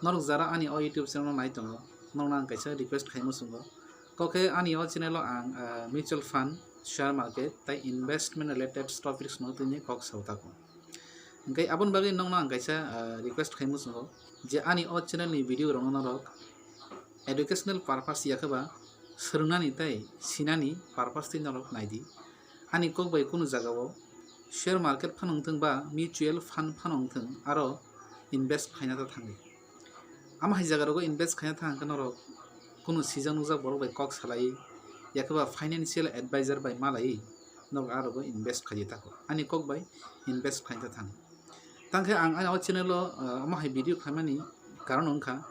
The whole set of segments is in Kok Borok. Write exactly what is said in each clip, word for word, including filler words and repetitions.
Norok jara ani o YouTube channel no nai tongo, norokno ang kaisa request khai muchungo. Kok khe ani o channel o ang, ah, mutual fund, share market tei investment related topics no tini kok sao tako. Hwnkhe aboni bagwi nokno ang kaisa, ah, request khai muchungo je ani o channel ni video rokno norok educational purpose ya khe ba swrwngnani tei sinani purpose twi norok nai di. Ani kok bai kunu jagao share market phano wngthwng ba mutual fund phano wngthwng, aro invest khaina ta thangwi. Ama hai jaga rogo invest khaina thang khe norok kunu sijak nukjak borok bai kok salai, ya khe ba financial advisor bai malai norok a rogo invest khai tako. Ani kok bai invest khaina thang. Tang khe ang ani o channel o, ah, omo hai video khlaimani karon wngkha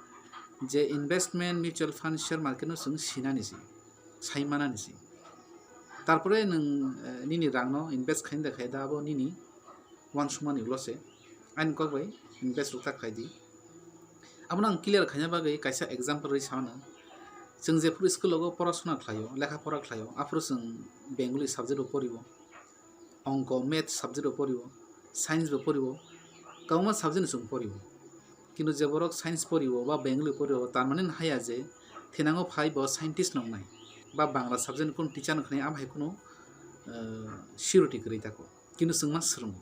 je investment, mutual fund, share market no chwng sinani se, sai manani se. Tarpore nwng, eh, nini rang no invest khaina da khai da abo nini wansukmani ulo se ani kok bai invest rok ta khai di. Abono ang clear khaina bagwi kaisa example rwi sa mano. Chwng jephuru school o porasona khlaio, lekha pora khlaio, aphuru chwng Bengali subject o porio, ongko, math subject o porio, science bo porio, kwbangma subject no chwng porio. Kintu je borok science porio ba Bengali porio, tar mani haya je thinango phai bo scientist nongnai ba Bangla subject ni kunu teacher nokhnai, am hai kunu, eh, surety kwrwi tako. Kintu chwng ma swrwngo.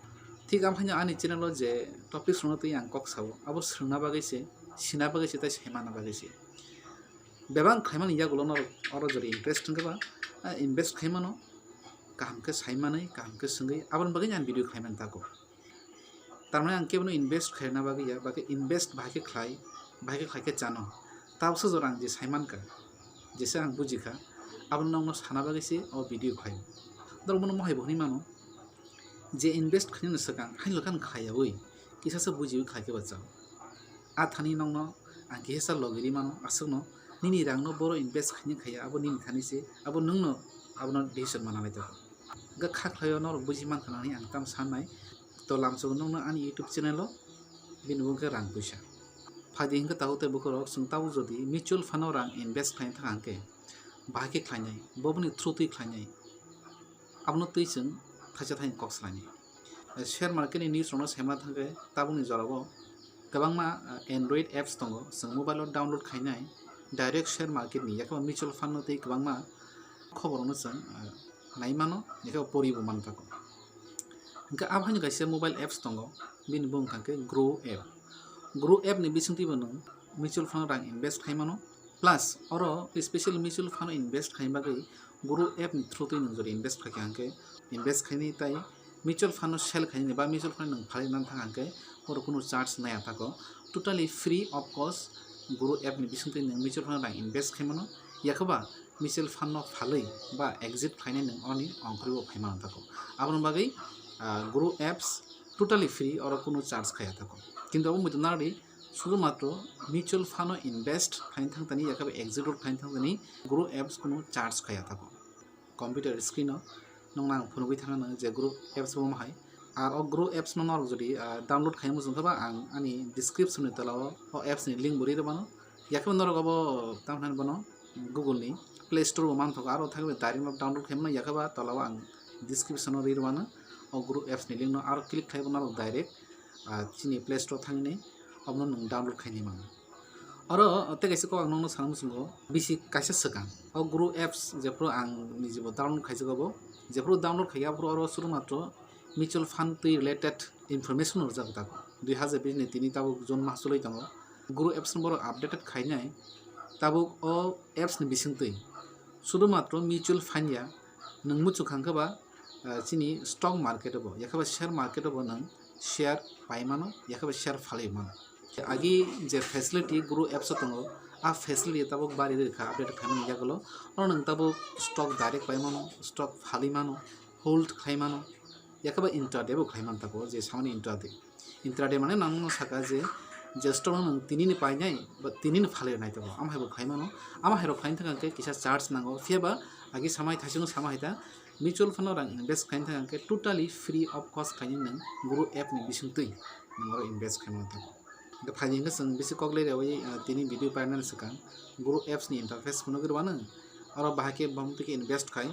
Thik am haino ani channel o je topics rokno twi ang kok sao, abo swrwngna bagwi se, sina bagwi se tei sai manna bagwi se. Bebak khlaimani yagulo norok oro jodi interest wngkhe ba, ah, invest khaimano, kaham khe sai manwi, kaham khe swngwi, aboni bagwi ang video khlaimani tako. Tarmani ang kebono invest khlaina bagwi ya, bagwi invest bahai khe khlai, bahai khe khlai khe chano. Tabuksa jora ang je sai mankha, jesa ang bujikha, abono nokno sana bagwi se o video khlai. Norok bono mohai bo hwnwi mano je invest khlainani swkang haino khan khlaiyaui, kisasa bujiui khlai khe ba chao. A thani nokno ang kisa logi ri mano, aswkno nini rangno boro invest khaini khaiya, abo nini thani se, abo nwngno abono decision mana lai tongo. Hwnkhe kha khlaio norok buji mankha nani ang tamo sannai, to lamsogo nokno ani YouTube channel o bini bo wngkhe rang puisa. Phaidi hwnkhe tabuk tei bukhurok chwng tabuk jodi mutual fund o rang invest khlaina thang hwnkhe bahai khe khlainai, boboni through twi khlainai, abono twi chwng thaisa thaini kok salainai. Share market ni news rokno saimana thangkhe tabukni jorao kwbangma, eh, Android apps tongo, chwng mobile o download khainai direct share market ni, yakhe mutual fund no tei kwbangma khobor rokno chwng, eh, nai mano, yakhe pori bo mano tako. Hwnkhe abo haino kaisa mobile apps tongo, bini bumung thangkhe Grow app. Grow app ni bisingtwi bo nwng mutual fund rang invest khai mano, plus oro special mutual fund invest khai bagwi Grow app ni through twi nwng jodi invest khaikha hwnkhe, invest khaini tai mutual fund no sell khaini ba mutual fund nwng phalwi nang thang hwnkhe oro kunu charge naya tako, totally free of cost. Grow app ni bisingtwi nwng mutual fund rang invest khai mano, yakhe ba mutual fund no phalwi ba exit khlainai nwng oni ongkhorwi bo phai mano tako. Aboni bagwi, ah, Grow apps totally free, oro kunu charge khaya tako. Kintu abo muitu nardi, sudhumatro mutual fund o invest khaina thangtani, yakhe ba exit rok khaina thangtani Grow apps kunu charge khaya tako. Computer screen o nokno ang phunugwi thangna nango je Grow apps bo hai. Ar o Grow apps no norok jodi, ah, download khai muchung khe ba ang ani description ni tola o, o apps ni link bo ri rwmano. Yakhe bo norok abo tamo hinwi bono Google ni Play Store bo manthogo, aro thangwi direct no download khai mano, yakhe ba tola o ang description o ri rwmano o Grow apps ni link no, aro click khai bo norok direct, ah, chini Play Store thangwi abono nwng download khainai mano. Oro tei kaisa kok ang nokno sana muchungo, bisi kaisa swkang. O Grow apps jephuru ang nijibo download khaijak obo, jephuru download khaikhe aphuru oro sudhumatro mutual fund twi related information rwjak tako. Dui hazar bish ni tini tabuk June mas choli tongo. Grow apps no borok updated khainai. Tabuk o apps ni bisingtwi sudhumatro mutual fund ya, nwng muchung kha hwnkhe ba, ah, chini stock market o bo, yakhe ba share market o bo nwng share pai mano, yakhe ba share phalwi mano. Agi je facility Grow apps o tongo, a facility tabuk bari rwkha update khaimani yagulo. Oro nwng tabuk stock direct pai mano, stock phalwi mano, hold khai mano, yakhe ba intraday bo khai mano tako, je samani intraday. Intraday mane nangno saka je, je stock no nwng tinini painai ba tinini phalwi nai tako, amo hai bo khai mano. Amo hai rok khlaina thangkhe kisa charge nango, phiya ba agi samai thaichungo sama hai ta mutual fund o rang invest khlaina thangkhe totally free of cost khaini nwng Grow app ni bisingtwi nwng oro invest khai mano tako. Hwnkhe phaidi hwnkhe chwng bisi kok lerwi, ah, tini video painani swkang Grow apps ni interface phunugwi rwmano, oro bahai khe bumtwi khe invest khai,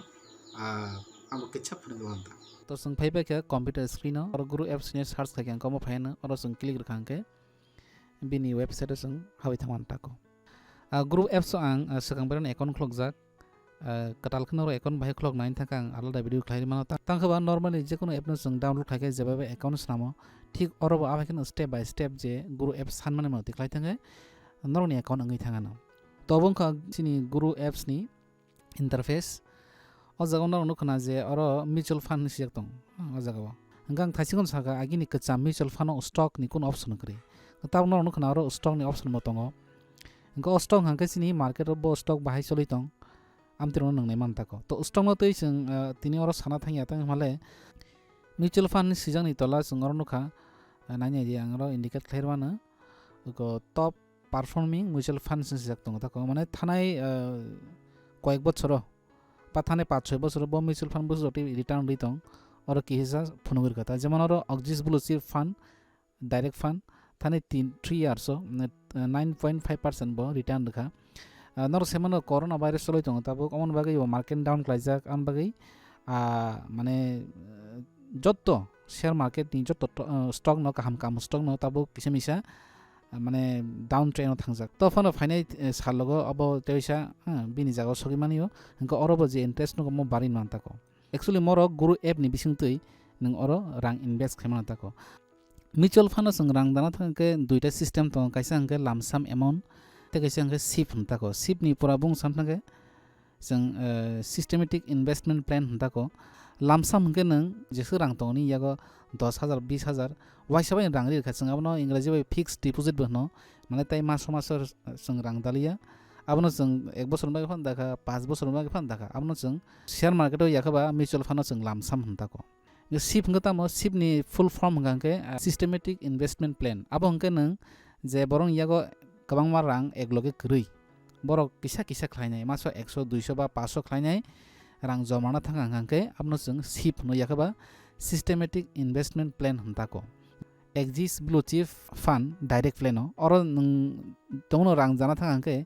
ah, abo kisa phunugwi rwmano ta. To chwng phai paikha computer screen o, oro Grow apps ni search khaikhe hwnkhe omo phaino, oro chwng click rwkha hwnkhe bini website o chwng habwi thangmani tako. Ah, Groww apps o ang, ah, swkang berani account khulukjak. Ah, kwtal kheno oro account bahai khuluk nai thangkha ang alada video khlai mano. Ta-, tangkhe ba normally je kono app no chwng download khlai khe jeba bai account swnamo, thik oro bo abai kheno step by step je Groww apps sanmani mano tikhlai thangkhe norokni account wngwi thangano. To obo wngkha chini Groww apps ni interface. O jaga o norok nukha na je oro mutual fund hinwi swijak tong, o jaga o. Hwnkhe ang thaichikno sakha, agini kwcham mutual fund o stock ni kunu option kwrwi. Tabuk norok nukha na oro stock ni option bo tongo. Hwnkhe o stock hwnkhe chini market o bo stock bahai choli tong, amtwirokno nwngnai man tako. To stock no twi chwng, ah, tini oro sana thangya, tang hwnmale mutual fund ni swijak ni tola chwng oro nukha, ah, nainai di ang oro indicate khlai rwmano. Oko top performing mutual funds hinwi swijak tongo tako, mane thanai, ah, koyek bochoro ba thanai paanch soi bochoro bo mutual fund bo jotoi return rwi tong, oro kisa phunugwi rwkha ta, jemon oro Axis Blue Chip Fund, direct fund, thani tin, three years o, mm, nine point five percent bo return rwkha. Ah, norok sai mano corona virus choloi tongo tabuk, omoni bagwi bo market down khlaijak, aboni bagwi, ah, mane, eh, jotto share market ni jotto to-, eh, stock no, kaham kaham stock no tabuk kisa misa, ah, mane down trend o thangjak. To phano phainai, eh, sal logo obo teisa, eh, bini jaga o sogwi mani o, hwnkhe oro bo je interest nugo omo barwi man tako. Actually, morok Groww app ni bisingtwi nwng oro rang invest khaimano tako. Mutual fund o chwng rang dana thang khe duita system tongo, kaisa hwnkhe lump sum amount, tei kaisa hwnkhe sip hwn tako. Sip ni pura bung sam thang khe chwng, eh, systematic investment plan hwn tako. Lump sum hwnkhe nwng jeswk rang tongo nini yago dos hajar, bis hajar, waisa bai rang ri rwkha chwng abono Engraji bai fixed deposit bo hwno, mane tei maso maso chwng rang daliya. Abono chwng ek bosor bagwi phano dakha, paanch bosor bagwi phano dakha. Abono chwng share market o yakha ba mutual fund o chwng lump sum hwn tako. Sip hwnkhe tamo? Sip ni full form hwnkha hwnkhe, ah, systematic investment plan. Abo hwnkhe nwng je borokni yago kwbangma rang ek loge kwrwi, borok kisa kisa khlainai, maso ekso, duiso ba paanch so khlainai rang joma rwna thangkha hwnkha hwnkhe abono chwng sip hwnwi yakha ba systematic investment plan hwn tako. Axis Blue Chip Fund direct plan o, oro nwng tongno rang jana thangkha hwnkhe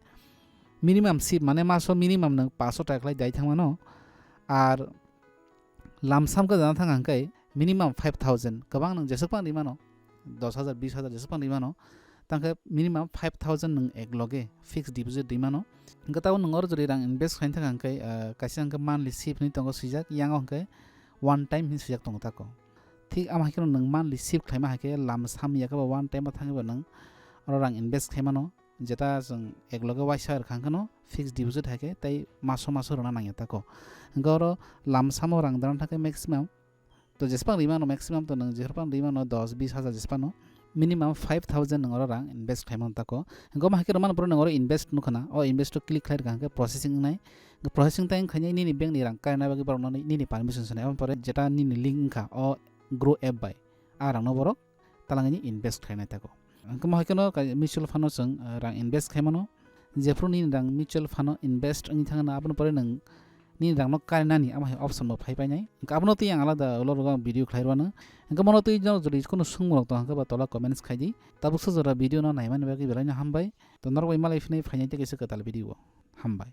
minimum sip, mane maso minimum nwng paanch so taka khlai dai thangmano, ar lump sum khe jana thangkha hwnkhe minimum five thousand, kwbang nwng jeswk phang rimano, dos hajar, bis hajar jeswk phang rimano, tangkhe minimum five thousand nwng ek loge fixed deposit rimano. Hwnkhe tabuk nwng oro jodi rang invest khaina thangkha hwnkhe, ah, kaisa hwnkhe monthly sip hinwi tongo swijak, yang o hwnkhe one time hinwi swijak tongo tako. Thik amo hai kheno nwng monthly sip khlaima hai khe lump sum yakhe ba one time o thangwi bo nwng oro rang invest khaimano. Jeta chwng ek loge waisa rwkha hwnkhe no fixed deposit hai khe tei maso maso rwna nangya tako. Hwnkhe oro lump sum o rang dana thangkhe maximum to jesphang rimano, maximum to nwng jephang rimano dos bis hajar jesphano, minimum five thousand nwng oro rang invest khaimano tako. Hwnkhe omo hai khe rwmano borok nwng oro invest nukha na, o invest o click khlai rwkha hwnkhe processing wngnai. Processing time wngkha nini bank ni rang kaina bagwi borok no nini permission sanai, aboni pore jeta nini link wngkha o Groww app bai, a rang no borok talangani invest khainai tako. Hwnkhe mo hai kheno kai-, mutual fund o chwng, ah, rang invest khaimano. Jephru nini rang mutual fund o invest wngwi thangna, aboni pore nwng nini rang no karinani amo hai option bo phai painai. Hwnkhe abono twi ang alada ulo rogo ang video khlai rwano. Hwnkhe mono twi jodi kono swngmung rok tong hwnkhe ba tola comments khai di. Tabuk sa jora video no naimani bagwi belai no hambai. To norok bai malai phinai phainai tei kaisa kwtal video o. Hambai.